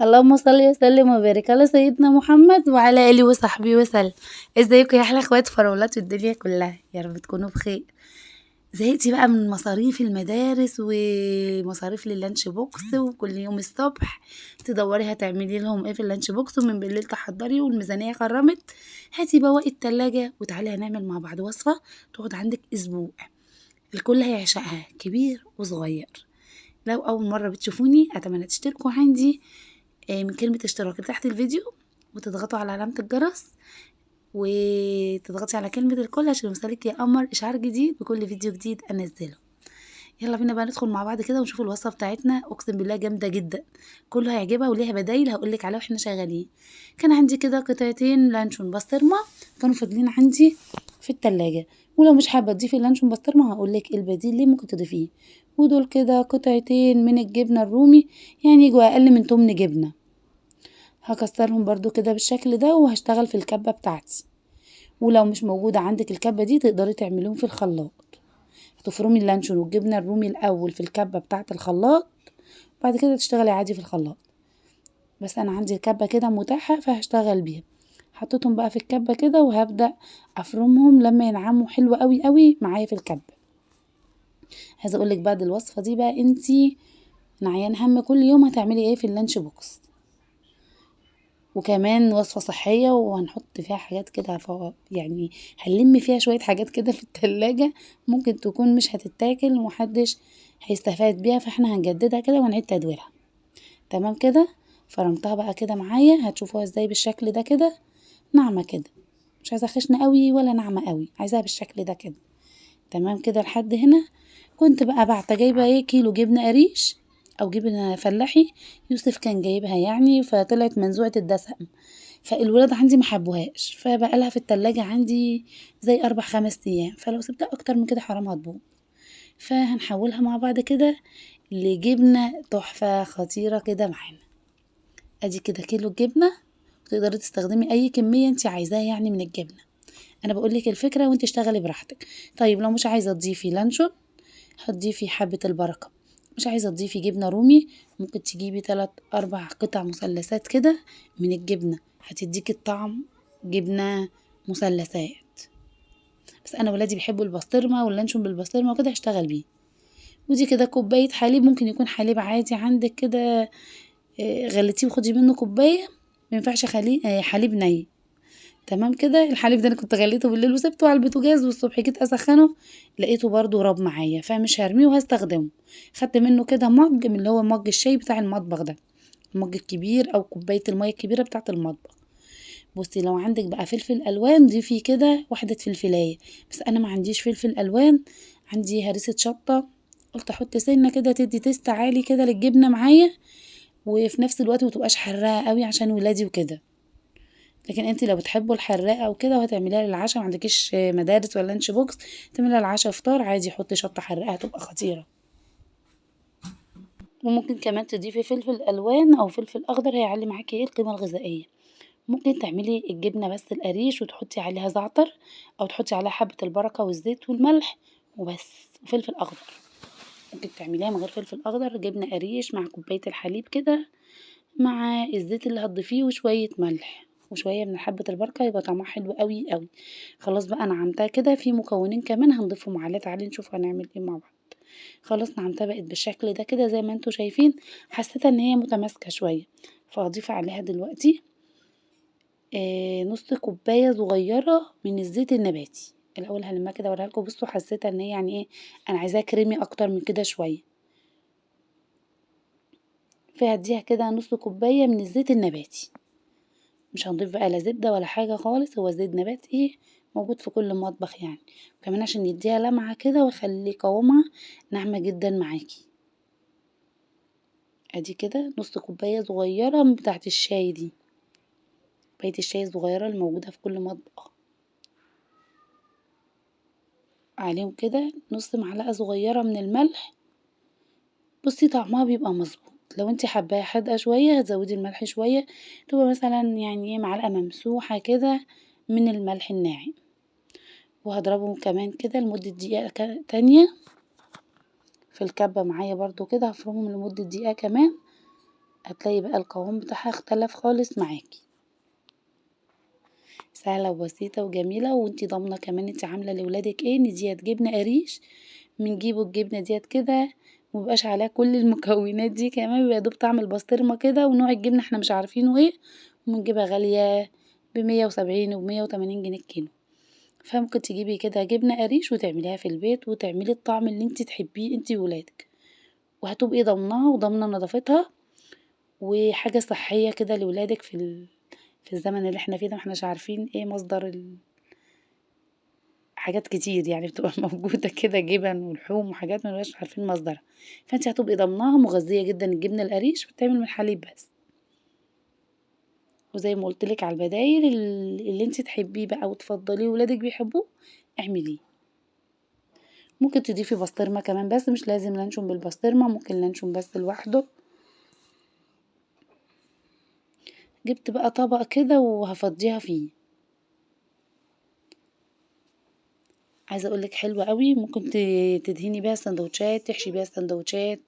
اللهم صل وسلم وبارك على سيدنا محمد وعلى اله وصحبه وسلم. ازيكم يا احلى اخوات فراولات في الدنيا كلها؟ يا رب تكونوا بخير. زهقتي بقى من مصاريف المدارس ومصاريف لل lunch box، وكل يوم الصبح تدوري هتعملي لهم ايه في ال lunch box، ومن بالليل تحضري والميزانية خرمت. هاتي بواقي التلاجة وتعالي هنعمل مع بعض وصفة تقعد عندك اسبوع، الكل هيعشقها كبير وصغير. لو اول مرة بتشوفوني اتمنى تشتركوا عندي من كلمة اشتراك تحت الفيديو، وتضغطوا على علامة الجرس، وتضغطي على كلمة الكل عشان يوصلك يا قمر اشعار جديد بكل فيديو جديد انزله. يلا بينا بقى ندخل مع بعض كده ونشوف الوصفة بتاعتنا. اقسم بالله جامدة جدا، كله هيعجبها وليها بدايل هقولك عليها واحنا شغالين. كان عندي كده قطعتين لانشون بسطرمة كانوا فاضلين عندي في التلاجة، ولو مش حابة تضيفي اللانشون بسطرمة هقولك البديل ليه ممكن تضيفيه. ودول كده قطعتين من الجبنة الرومي، يعني يجوا اقل من 8 جبنة. هكسرهم برضو كده بالشكل ده وهشتغل في الكبة بتاعتي. ولو مش موجودة عندك الكبة دي تقدري تعمليهم في الخلاط. هتفرمي اللانشون والجبنة الرومي الأول في الكبة بتاعة الخلاط، بعد كده تشتغلي عادي في الخلاط. بس أنا عندي الكبة كده متاحة فهشتغل بيها. حطيتهم بقى في الكبة كده وهبدأ أفرمهم لما ينعموا حلو قوي قوي معايا في الكبة. عايزة أقولك بعد الوصفة دي بقى انتي نعيان هم كل يوم هتعملي ايه في ال lunch box. وكمان وصفة صحية وهنحط فيها حاجات كده، يعني هنلم فيها شوية حاجات كده في التلاجة ممكن تكون مش هتتاكل ومحدش هيستفاد بيها، فاحنا هنجددها كده ونعيد تدويرها. تمام كده. فرمتها بقى كده معايا، هتشوفوها ازاي بالشكل ده كده، ناعمة كده، مش عايزة خشنة قوي ولا ناعمة قوي، عايزاها بالشكل ده كده. تمام كده لحد هنا. كنت بقى بعت جايبة ايه كيلو جبنة قريش او جبنة فلاحي، يوسف كان جايبها يعني، فطلعت منزوعة الدسم، فالولاد عندي ما حبوهاش، فبقى لها في التلاجة عندي زي 4-5 ايام، فلو سبتها اكتر من كده حرام هتبوظ. فهنحولها مع بعض كده لجبنة تحفة خطيرة كده معانا. ادي كده كيلو الجبنة، وتقدري تستخدمي اي كمية انت عايزاها يعني من الجبنة، انا بقولك الفكرة وانت اشتغلي براحتك. طيب لو مش عايزة تضيفي لانشون هتضيفي حبة البركة، مش عايزة تضيفي جبنة رومي ممكن تجيبي 3-4 قطع مثلثات كده من الجبنة، هتديكي الطعم جبنة مثلثات. بس انا ولادي بيحبوا البسطرمة واللانشون بالبسطرمة وكده هشتغل بيه. ودي كده كوباية حليب، ممكن يكون حليب عادي عندك كده، غليتيه وخدي منه كوباية، ما ينفعش حليب ني. تمام كده. الحليب ده انا كنت غليته بالليل وسبته على البوتاجاز، والصبح جيت اسخنه لقيته برضو راب معايا، فمش هرميه وهستخدمه. خدت منه كده مج من اللي هو مج الشاي بتاع المطبخ ده، المج الكبير او كوبايه الميه الكبيره بتاعه المطبخ. بصي لو عندك بقى فلفل الوان ضيفي كده واحده فلفلايه، بس انا ما عنديش فلفل الوان، عندي هريسه شطه، قلت احط سنه كده تدي taste عالي كده للجبنه معايا، وفي نفس الوقت ما تبقاش حراقه قوي عشان ولادي وكده. لكن انت لو بتحبوا الحراقه وكده وهتعمليها للعشاء، ما عندكيش مدارس ولا lunch box، تعمليها للعشاء فطار عادي، حطي شطه حراقه هتبقى خطيره. وممكن كمان تضيفي فلفل الوان او فلفل اخضر، هيعلي معاكي ايه القيمه الغذائيه. ممكن تعملي الجبنه بس القريش وتحطي عليها زعتر، او تحطي عليها حبه البركه والزيت والملح وبس، وفلفل اخضر. ممكن تعمليها من غير فلفل اخضر، جبنه قريش مع كوبايه الحليب كده مع الزيت اللي هتضيفيه وشويه ملح وشويه من حبه البركه، يبقى طعمها حلو قوي قوي. خلاص بقى نعمتها كده. في مكونين كمان هنضيفهم عليها، تعالي نشوف هنعمل ايه مع بعض. خلاص نعمتها بقت بالشكل ده كده زي ما انتوا شايفين، حسيت ان هي متماسكه شويه، فهضيف عليها دلوقتي نص كوبايه صغيره من الزيت النباتي. الاول هلمها كده اوريها لكم. بصوا حسيت ان هي يعني ايه، انا عايزاها كريمي اكتر من كده شويه، فهديها كده نص كوبايه من الزيت النباتي. مش هنضيف بقى لا زبده ولا حاجه خالص، هو زيت نباتي موجود في كل مطبخ يعني، وكمان عشان يديها لمعه كده ويخلي قوامها ناعمه جدا معاكي. ادي كده نص كوبايه صغيره من بتاعه الشاي دي، كوبايه الشاي الصغيره الموجوده في كل مطبخ. عليهم كده نص معلقه صغيره من الملح. بصي طعمها بيبقى مظبوط، لو انتي حباها حادقه شويه هتزودي الملح شويه، تبقى مثلا يعني معلقه ممسوحه كده من الملح الناعم. وهضربهم كمان كده لمده دقيقه تانية في الكبه معايا برضو كده، هفرمهم لمده دقيقه كمان. هتلاقي بقى القوام بتاعها اختلف خالص معاكي. سهلة وبسيطة وجميلة، وانتي ضامنة كمان انتي عاملة لولادك ايه، ان ديت جبنة قريش بنجيبوا الجبنة ديت كده ومبقاش عليها كل المكونات دي، كمان بيبقى دوب طعم البسطرمة كده ونوع الجبنة احنا مش عارفينه ايه، وبنجيبها غالية ب170 و180 جنيه الكيلو. فممكن تجيبي كده جبنة قريش وتعمليها في البيت وتعملي الطعم اللي انتي تحبيه انتي وولادك، وهتبقي ضامناها وضامنة نظافتها وحاجة صحية كده لولادك في الزمن اللي احنا فيه ده، ما احناش عارفين ايه مصدر حاجات كتير يعني بتبقى موجودة كده، جبن ولحوم وحاجات ما بنبقاش عارفين مصدرها، فانت هتبقي ضامناها. مغذية جدا الجبنة القريش، بتتعمل من الحليب بس. وزي ما قلتلك على البدايل اللي انت تحبيه بقى وتفضليه وولادك بيحبوه اعمليه. ممكن تضيفي بسطرمة كمان، بس مش لازم لانشون بالبسطرمة، ممكن لانشون بس لوحده. جبت بقى طبق كده وهفضيها فيه، عايزه اقولك حلوة قوي. ممكن تدهني بيها السندوتشات، تحشي بيها السندوتشات،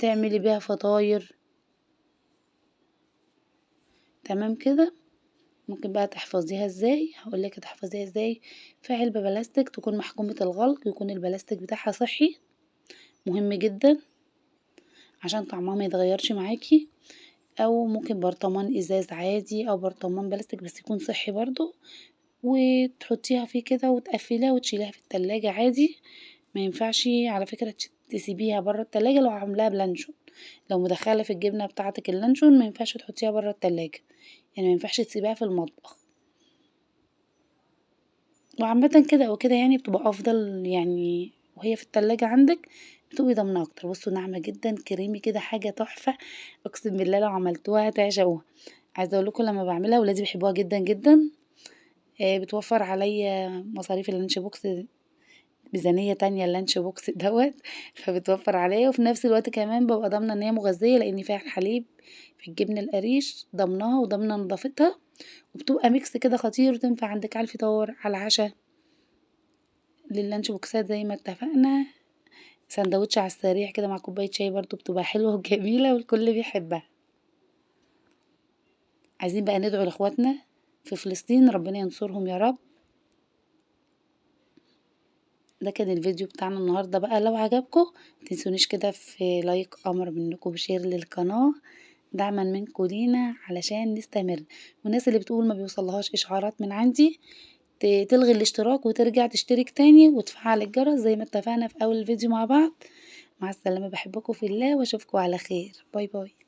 تعملي بيها فطاير. تمام كده. ممكن بقى تحفظيها ازاي، هقولك هتحفظيها ازاي. في علبة بلاستيك تكون محكومة الغلق، يكون البلاستيك بتاعها صحي، مهم جدا عشان طعمها ما يتغيرش معاكي. او ممكن برطمان ازاز عادي او برطمان بلاستيك بس يكون صحي برضو، وتحطيها فيه كده وتقفليها وتشيليها في التلاجة عادي. ما ينفعش على فكرة تسيبيها بره التلاجة لو عاملاها بلانشون، لو مدخله في الجبنة بتاعتك اللانشون ما ينفعش تحطيها بره التلاجة، يعني ما ينفعش تسيبيها في المطبخ. وعامة كده او كده يعني بتبقى افضل، يعني وهي في التلاجة عندك بتبقي ضامنة اكتر. بصوا ناعمة جدا، كريمي كده، حاجة تحفة، اقسم بالله لو عملتوها هتعشقوها. عايزة اقول لكم لما بعملها ولادي بيحبوها جدا جدا، بتوفر عليا مصاريف ال lunch box، ميزانية تانية ال lunch box دوت، فبتوفر عليا. وفي نفس الوقت كمان ببقى ضامنة ان هي مغذية، لان فيها الحليب في الجبنة القريش، ضامناها وضامنة نظافتها، وبتبقى mix كده خطير، وتنفع عندك على الفطار، على العشاء، لل lunch boxات زي ما اتفقنا. سندوتش على السريع كده مع كوباية شاي برضو بتبقى حلوة وجميلة والكل بيحبها. عايزين بقى ندعو لاخواتنا في فلسطين، ربنا ينصرهم يا رب. ده كان الفيديو بتاعنا النهارده بقى، لو عجبكم متنسونيش كده في like قمر منكم و share للقناة، دعما منكم لينا علشان نستمر. والناس اللي بتقول ما بيوصلهاش اشعارات من عندي تلغي الاشتراك وترجع تشترك تاني وتفعل الجرس زي ما اتفقنا في اول الفيديو مع بعض. مع السلامة، بحبكم في الله واشوفكم على خير. bye bye.